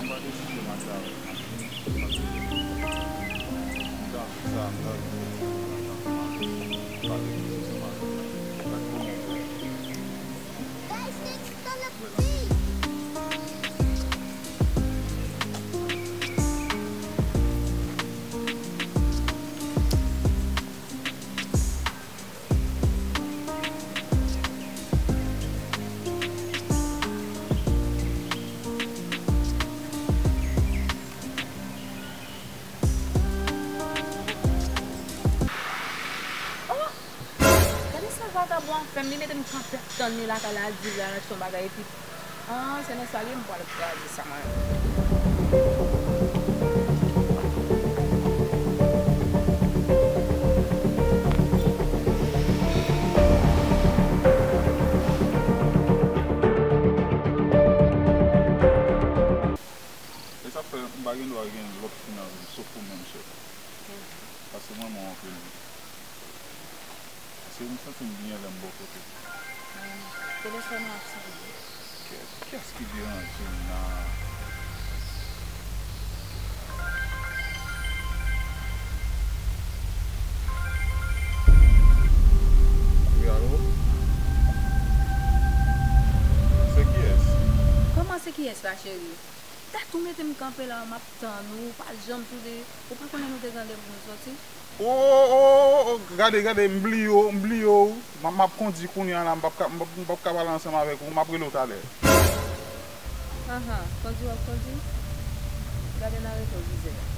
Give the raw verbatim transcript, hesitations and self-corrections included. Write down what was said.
Pa deside mache avèk mwen. Paske m t anvi sa, m t anvi fè ti kout nan tank mwen. Pale pou ti mache. Gad kòman w fè. Oh! Gade sa vakabon an fè m, li mete m kanpe ap tann li lakay la, al di l al achte yon bagay, epi, ah, se nan sa l ye, m pral kraze sa mwen. E sa fè m pa gen dwa gen lòt fi nan vi m, sof ou menm, cheri. Paske mwen renmen w anpil wi. Paske m santi m byen lè m bò kote w. Telefòn ou ap sone. Kiyès, kiyès ki deranje m la? Wi, alo? Se kiyès? Kòman se kiyès la, cheri? Dat ou mete m kanpe la, m ap tann ou, ou pa janm tou de, ou pa konnen nou te gen randevou pou nou soti? O, o, o, o, gade, gade, m bliye w, m bliye w. M ap, m ap kondi kounye a la, m p ap ka, m p ap, m p ap ka pale ansanm avèk ou, m ap rele w talè. Anhan, kondi w ap kondi? Gade nan retwovizè a.